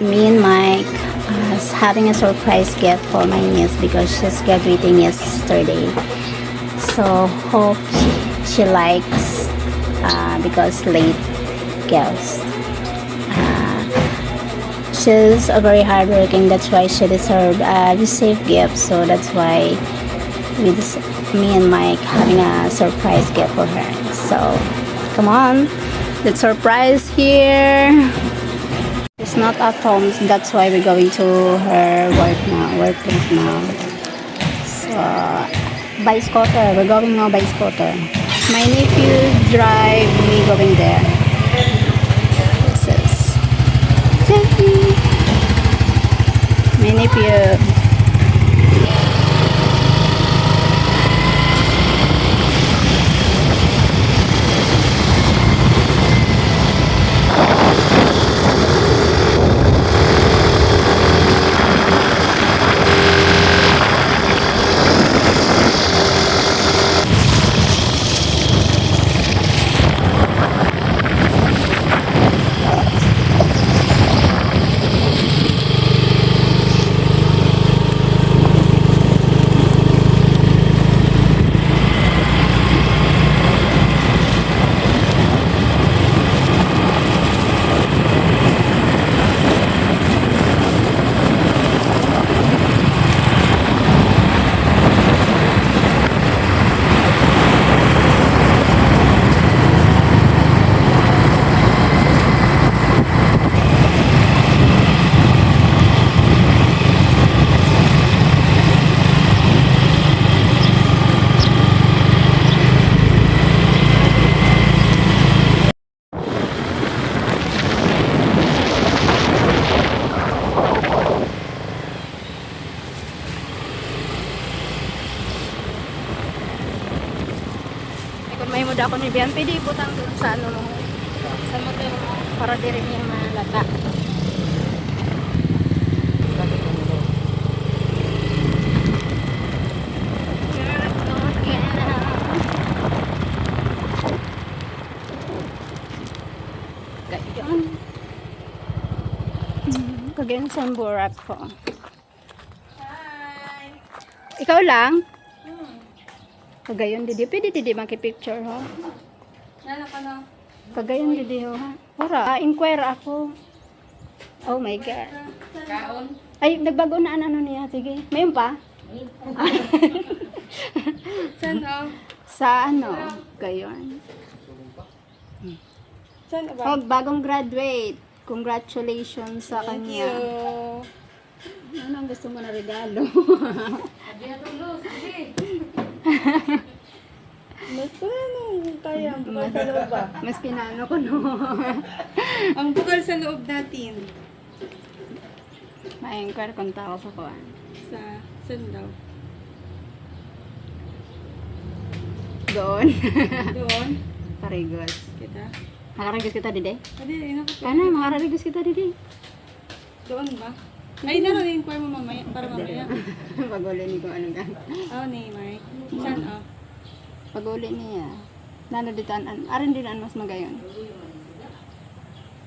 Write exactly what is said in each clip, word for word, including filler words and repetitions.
Me and Mike uh, is having a surprise gift for my niece because she's graduating yesterday. So hope she, she likes uh, because late girls. Uh, she's a very hardworking. That's why she deserve a receive gift. So that's why we, des- me and Mike having a surprise gift for her. So come on, let's surprise here. She's not at home, that's why we're going to her work now, workplace now. So, by scooter, we're going now by scooter. My nephew drive me going there. This is, thank you. My nephew. Ay, kung may muda ako ni Bian, pwede ibutang doon sa ano mo, sa motor mo, para diri niya malata. Cagayan. Cagayan sa Burak ko. Hi! Ikaw lang? Hmm. Cagayan didi. Pwede didi makipicture, ho? Nala ka na. Cagayan didi, ho, ha? Ora, ah, inquire ako. Oh my God. Kaon. Ay, nagbago na an ano niya. Sige. Mayon pa? Saan, oh? Sa ano? Cagayan. Saan ba? Oh, bagong graduate. Congratulations sa kanya. Thank you. Ano ang gusto mo na regalo? Sabi na tulos, sabi. Mas ano, kaya ang bukal sa loob ba? Mas kinano ko, no? Ang bukal sa loob natin. Ma-inquire kung tao sa kuan. Sa, saan daw? Doon. Doon? Karigos. Kita? Makarigos kita, didi? Pwede, yun ako. Kana, makarigos kita, didi? Doon ba? Ay, naro, inquire mo mamaya, para mamaya. Pag-uli ni kung anong gamit. Oh, ni Mike. Saan, oh? Pag-uli niya. Nano dito, an, an, arin din an mas magayon.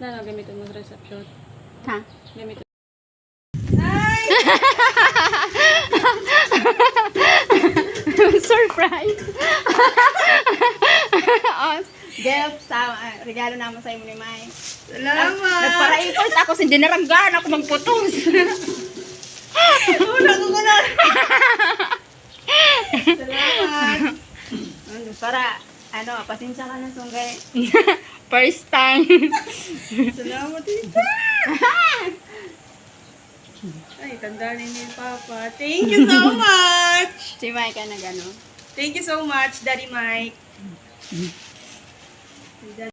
Nano, gamitin mo sa reception? Ha? Gamitin. Surprise! Oh, gift sa, ah, regalo naman sa imo ni Mike. Salamat! Nag-, nagparaipos ako, si dinaranggan ako magputos. Una ko ko na. Salamat! Ano, para, ano, pasensya ka na, Sunggay. First time. Salamat, tita! Ay, tanda ni ni Papa. Thank you so much! Si Mike ang nag-ano? Thank you so much, Daddy Mike.